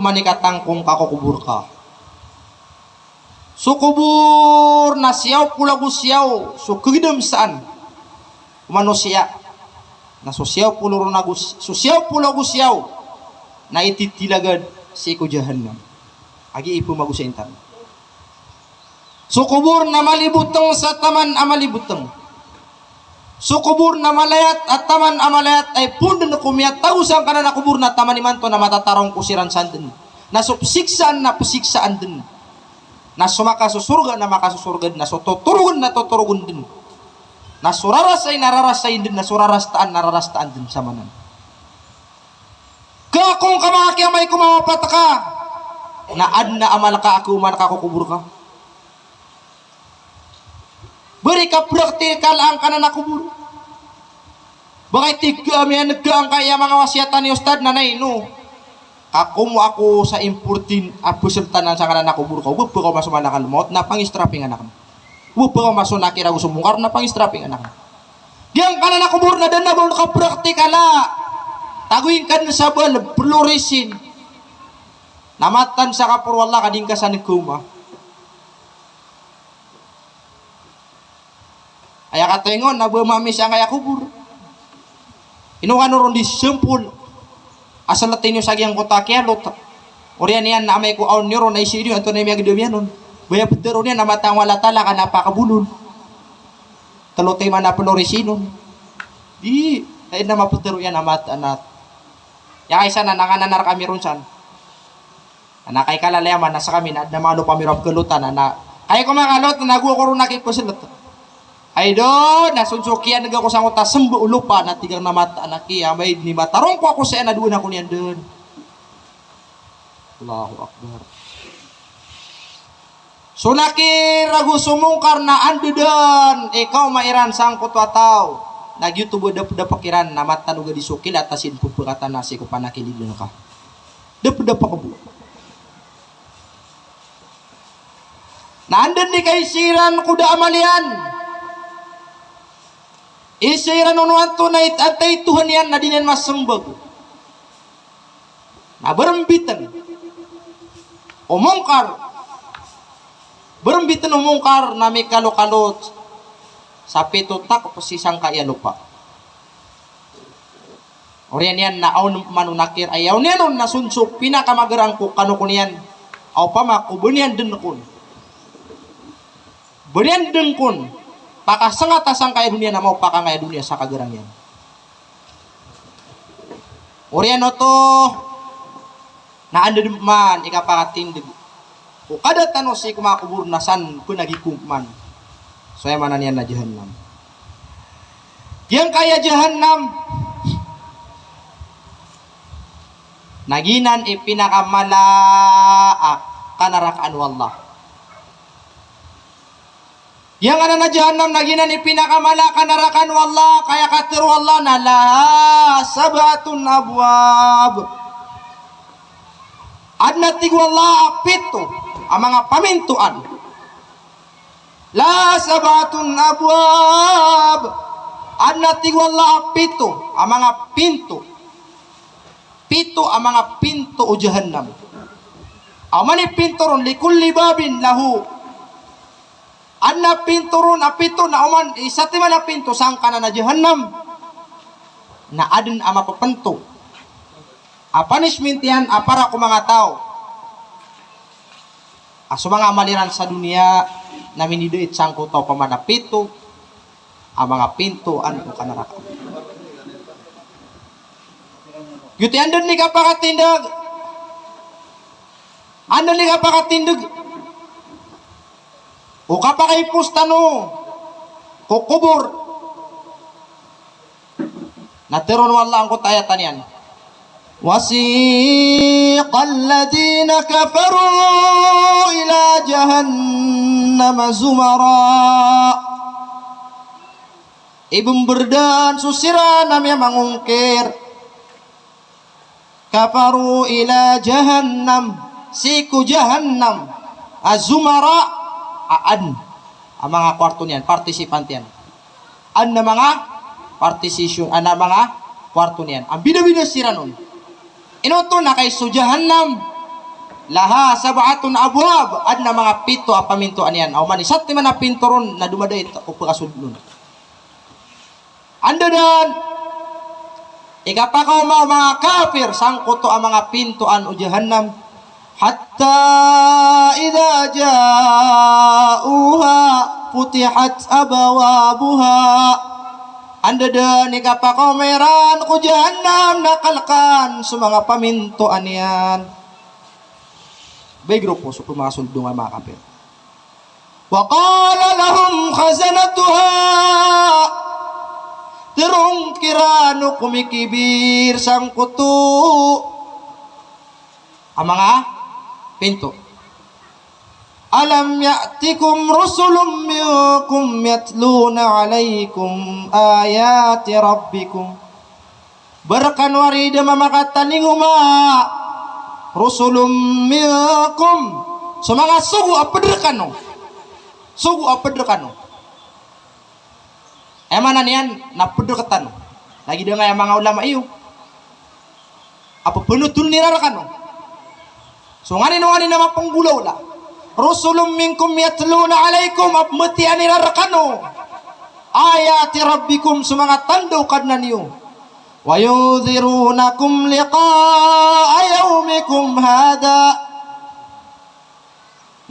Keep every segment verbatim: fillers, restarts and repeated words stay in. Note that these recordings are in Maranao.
Manikatangkong ka ko kobor ka. So kobor na siyaw polo ago siyaw so kagedam saan o manosiya. Na so siyaw polo ron ago, so siyaw polo ago siyaw na ititilagad sii ko jahannam. Agi ipo mago sa intan. So kobor na maliboteng sa taman a maliboteng. So kobor na malayat a taman a malayat, ay pon den ko miyatago sangkanan a kobor na taman imanto na matatarong ko siran san den. Na so pesiksaan na pesiksaan den. Na so makasosorga na makasosorga den, na so totorogen na totorogen den. Na so rarasay na rarasay den, na so rarastaan na rarastaan den samanan. Ka kong ka manga kiyamay ko mamapat ka, na aden a amal ka a keoman ka ko kobor ka. Beri ka praktikal angkanan a kobor. Ba kay tig ka a miyaneg ka angkaya manga wasiyatan i ustad na naino. Ka komo ako sa importin a peseltanan sangkanan a kobor ka. Oba ba ka maso malakal maot na pangistrapingan aken. Oba ba ka maso Nakir ago so Mongkar na pangistrapingan aken. Giyangkanan a kobor na da na ba on ka praktikala. Tagoy ngka den sa bal, pelorisin. Na mataan sa kaporo o Allah ka di ngka san kaoma. Aya katayngon na ba mamis angkaya kobor. Ino kano ron di sempol. Asal tiniyo sa giyangkoto a kiyalot. Oriyan iyan na amay ko aon niyo ron na isi niyo antonaa i miyagedam iyan on. Baya petero niyan na mataan o Allah Ta'ala ka na pakabolon. Telo timan a pelorisinon. Di, ay na mapetero iyan a mataan a. Ya kay san na nangananar kami ron san. Ana kay kalalayaman na sekami na aden a manga lopa mi ron a pekelotan, ana kay ko makalot na go ako ron a kipeselet. Ay do, na sonsokiyan ga ako sangkoto a semba o lopa na tig aken a mataan a kiyamay den i matarongko ako saya na doon ako niyan den. Allahu Akbar. So Nakir ago so Mongkar na anda den i kaoma iran sangkoto a taw. Na giyoto bo dapdapek iran na matanog a di so kilat a sii den pepekatan a sii ko panakilid den ka. Dapdapek bo. Na anda den i kaisa iran ko da a amal iyan. Isa iran on o antonaa i, antaa i Tuhan iyan na di niyan masembag. Na berembiten o Mongkar. Berembiten o Mongkar na mikalokalot sa pito takep sii sangkaya lopa. Oriyan iyan na aw man o Nakir, ay aw niyan on na sonso pinakamagarang ko kano ko niyan. Aw pama ko ba niyan den kon. Ba niyan den kon. Pakasengata sangkaya doniya na maw pakangaya doniya sa kagarang iyan. Oriyan oto na anda den man i kapakatindeg ko kada tano sii ko manga kobor na san penagikom man. So aya maana niyan na jahannam. Giyangkaya jahannam na giyanan i pinakamala a kanarakaan o Allah. Giyangkanan a jahannam na giyanan i pinakamala a kanarakaan o Allah, kaya katero o Allah na laha sab'atun abwab. Aden a tig o Allah a pito a manga pamintoan. Laha sab'atun abwab. Aden a tig o Allah a pito a manga pinto. Pito a manga pinto o jahannam. Aw mani pinto ron, likulli babin lahu. Aden a pinto ron a pito na oman i satiman a pinto sangkanan a jahannam na aden a mapepento a punishment iyan a para ko manga taw a so manga amal iran sa doniya na minidait sangkoto a pamana pito a manga pinto an ko kanaraka. Giyoto i anda den i kapakatindeg. Anda den i kapakatindeg. O kapakaipos tano ko kobor. Na teroon o Allah angkoto a ayat iyan. Wasiqal ladhina kafaru ila jahannama zumara. Ibemberdan so siran a miyamangongkir. Kafaru ila jahannam, sii ko jahannam, a zumara, a aden a manga kuwarto niyan, participant iyan. Aden a manga participation, aden a manga kuwarto niyan. Ambidabida siran on. Ino oto na kay so jahannam Laha sab'atun abwab, adn a manga pito a pamintoan iyan. Aw man i satiman a pinto ron na domadait o pkasold on. Anda dn i kapakaoma o manga kafir sangkoto a manga pintoan o Jahannam. Hatta idha ja'uha futihat abwabuha. Anda dn i kapakaoma iran ko Jahannam na kalkan so manga pamintoan iyan. Ba i grupo so pmasold on a manga kafir. Wa qala lahum khazanatuha. Tharoon kiran o komikibir sangkoto a manga pinto. Alam ya'tikum rusulun minkum yatluna alaykum ayati rabbikum. Ba rkano a riida mamakatalingoma, rusulun minkum, so manga sogo a pd rkano. Sogo a pd rkano. Aya maana niyan na pd rktano. Lagid angkaya manga ulama iyo a pphanothol iran rkano. So nganin o nganin a mapnggolawla. Rusulun minkum yatluna alaykum, a pmbatiyaa iran rkano ayati rabbikum, so manga tanda o Kadnan iyo. Wa yundhirunakum liqa'a yawmikum hadha.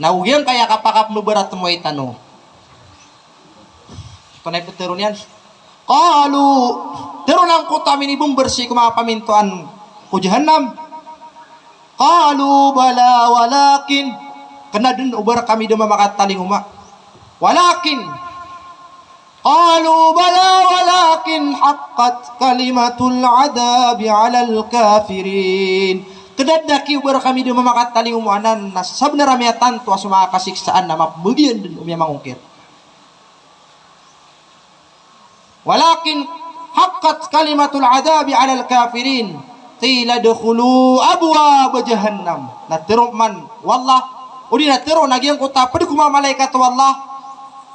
Na giyangkaya kapakapmbaratmowi tano. Antonaa i ptharoon iyan? Qalu, tharoon angkoto a minibmbr sii ko manga pamintoan ko Jahannam. Qalu bala walakin, kna dn o ba rkami dn mamakatalingoma. Walakin, qalu bala walakin haqqat kalimatul adhabi alal kafirin. Kna dn aki o ba rkami dn mamakatalingoma anan na sabnar a miyatanto a so manga kasiksaan na mapmbgan dn o miyamangongkir. Walakin haqqat kalimatul adhabi alal kafirin. Qila udkhulu abwaba jahannam. Na tharoon man o Allah, odi na tharoon a giyangkoto a pd ko manga malaikat o Allah,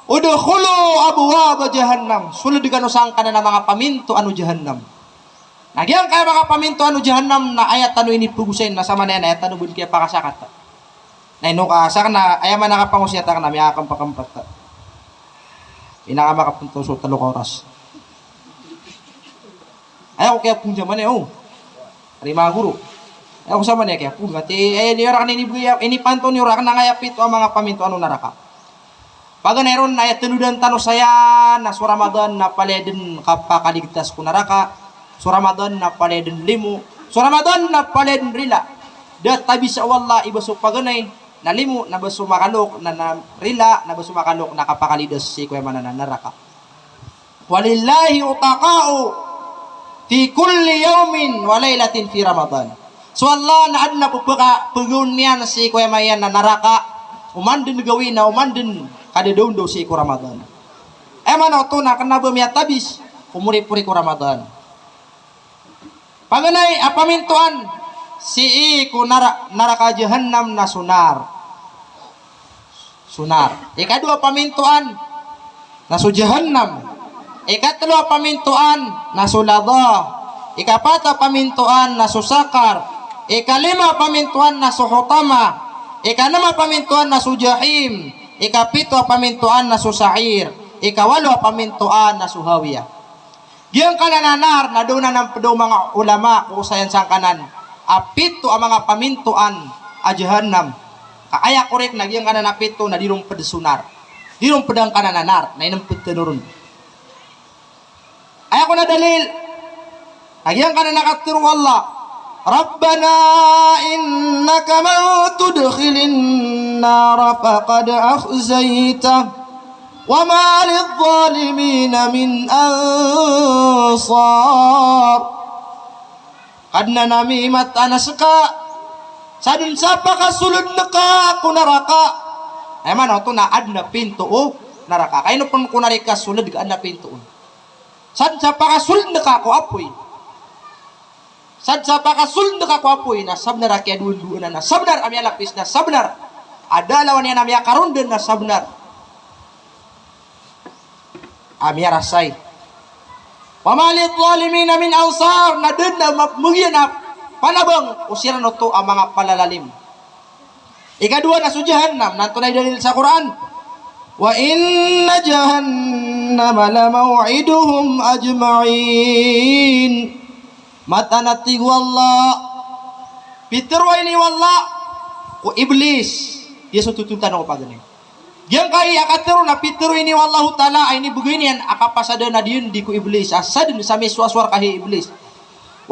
udkhulu abwaba jahannam. Sold kano sangkanan a manga pamintoan o Jahannam. Na giyangkaya manga pamintoan o Jahannam na aya tano inipegosayn na samanaya na aya tano bo dn kiyapakasakata. Na ino ka sakn na aya maana a kapangosiyat akn na miyakapakmpt. Ino ka makapnto so tlo ka oras. Aya ko kiyapon samanaya, o. Ari manga goro. Aya ko samanaya kiyapon. Kati, aya niyo rakn ini, inipanto niyo rakn angkaya pito a manga pamintoan o naraka. Paganay ron na aya tanodan tano saya na so Ramadan na palaya dn kapakaligtas ko naraka, so Ramadan na palaya dn limo, so Ramadan na palaya dn rila. Da tabisa o Allah i ba so paganay na limo, na ba so makalok na, na rila, na ba so makalok na kapakalidas sii ko aya maana na naraka. Walillahi utaqa'u fi kulli yawmin wa laylatin fi Ramadan. So Allah na adn a pphaka-, pphagawn iyan sii ko aya maana na naraka, oman dn gawii na oman dn kadadawndaw sii ko Ramadan. Aya maana oto na kna ba miyatabis ko moripori ko Ramadan. Paganay a pamintoan sii ko nara-, naraka Jahannam na so nar. So nar. Ikadowa a pamintoan na so Jahannam. Ikatlo a pamintoan na so Ladha. Ikapat a pamintoan na so Saqar. Ikalima a pamintoan na so Hutama. Ikanm a pamintoan na so Jahim. Ikapito a pamintoan na so Sa'ir. Ikawalo a pamintoan na so Hawiyah. Giyangkanan a nar na da on anan pd o manga ulama ko osayan sangkanan a pito a manga pamintoan a Jahannam. Ka aya korek na giyangkanan a pito na di ron pd so nar. Di ron pd angkanan a nar, na inmpd tano ron. Aya kon a dalil na giyangkanan a katharo o Allah, Rabbana innaka man tudkhilin nara faqad akhzaytah. Wa ma lidh-dhalimina min ansar. Kadnan ami, mataan a ska, sadn sa pakasoldn ka ko naraka. Aya maana oto na adn a pinto o naraka. Ka ino pn ko naraka sold ka adn a pinto on. Sadn sa pakasoldn ka ko apoy. Sadn sa pakasoldn ka ko apoy na sabnar a kiyadowandowan na sabnar a miyalapis na sabnar a da a lawan iyan a miyakarondan na sabnar a miyarasay. Wa ma lidh-dhalimina min ansar, na da dn a mapmg iyan a panabang o siran oto a manga palalalim. Ikadowa na so Jahannam, na antonaa i dalil sa Qur'an? Wa inna jahannama lamaw'iduhum ajma'in. Mataan a tig o Allah, pitharo ini o Allah ko Iblis, giya so totoon tano ko paganay. Giyangkai a katharo na pitharo ini o Allahu Ta'ala a inibgay niyan a kapasadan a diyandi ko Iblis, a sadn sa misowasowa rka hi Iblis.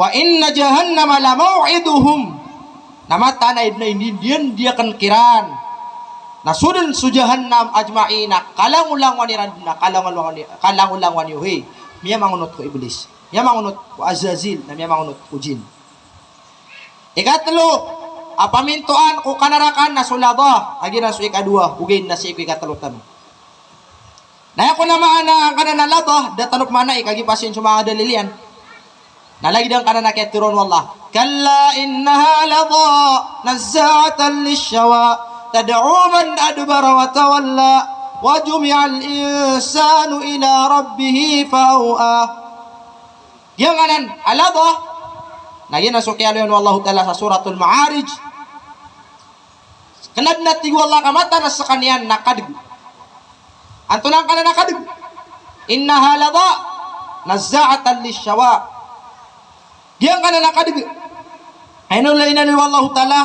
Wa inna jahannama lamaw'iduhum. Na mataan a aya dn a inidiyandi akn kiran na so dn so Jahannam ajma'in, na kalangolangowan iran dn, na kalangolangowan i-, kalangolangowan iyo hi. Miyamangonot ko Iblis, miyamangonot ko Azazil, na miyamangonot ko jinn. Ikatlo a pamintoan ko kanarakan na so ladha, a giyanan so ikadowa, ogaid na sii ko ikatlo tano. Na aya kon a maana angkanan a ladha, da tano pmaanai kagiya pasiyon so manga dalil iyan. Na lagid angkanan a kiyatharoa o Allah, kalla innaha ladha, nazza'atan lishawa, tad'u man adbara wa tawalla, wa jumi'al insanu ila rabbihi fa'aw'a. Giyangkanan a ladha, na giyanan so kiyaaloya o Allahu Ta'ala sa Suratul Ma'arij. Kna dn a tig o Allah ka mataan a skaniyan na kadg. Antonaa angkanan a kadg? Innaha ladha, nazza'atan lishawa. Giyangkanan a kadg, ino lagid anan o Allahu Ta'ala,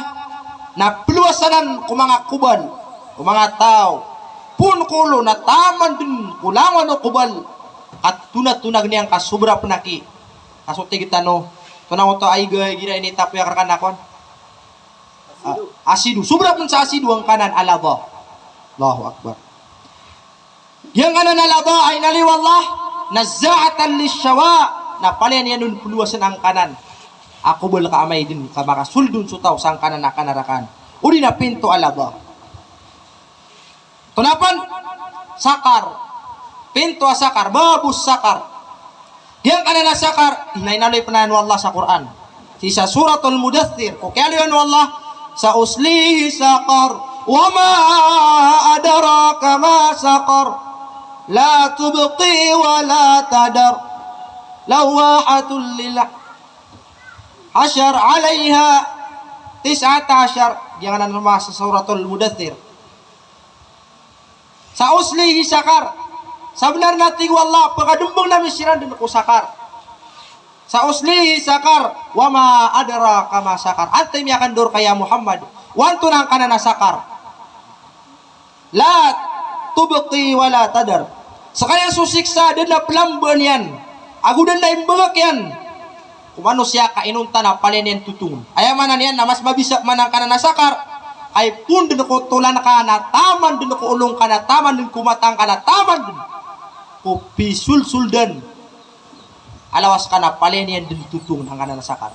na plowasan ko manga kobal o manga taw, poon ko olo na taman dn ko langowan o kobal, ka tonatonag niyan ka sobra pn a ki, ka so tig tano, antonaa oto a iga igira initapoy akn rkano kon? A, asido. Sobra pn sa asido angkanan a ladha. Allahu Akbar. Giyangkanan a ladha a inaloy o Allah, nazza'atan lishawa, na palaya niyan on plowasan angkanan a kobal ka amay dn ka makasold on so taw sangkanan a kanarakan. Odi na pinto a ladha. Antonaa pn? Saqar. Pinto a Saqar, babus Saqar. Giyangkanan a Saqar na inaloy pn anan o Allah sa Qur'an. Sii sa Suratul Muddaththir, ko kiyaaloya o Allah, sa'uslihi saqar, wa ma adraka ma saqar, la tubqi wa la tadhar, lawwahatun lil hashar, 'alayha tis'ata 'ashar. Giyangkanan sa Suratul Muddaththir. Sa'uslihi saqar. Sabnar na tig o Allah, pkadmbng ami siran dn ko Saqar. Sa'uslihi saqar, wa ma adraka ma saqar. Antaa i miyakandao rka ya Muhammad o antonaa angkanan a Saqar? La tubqi wa la tadhar. Skaniyan so siksa a da dn a plambaan iyan ago da dn a imbgk iyan ko manosiya ka inonta na palaya niyan totongn. Aya maana niyan na mas mabisa man angkanan a Saqar, ka ipoon dn ko tolan ka na taman dn ko olo ngka na taman dn ko mata ngka na taman dn ko pisolsoldan a lawas ka na palaya niyan dn totongn angkanan a Saqar.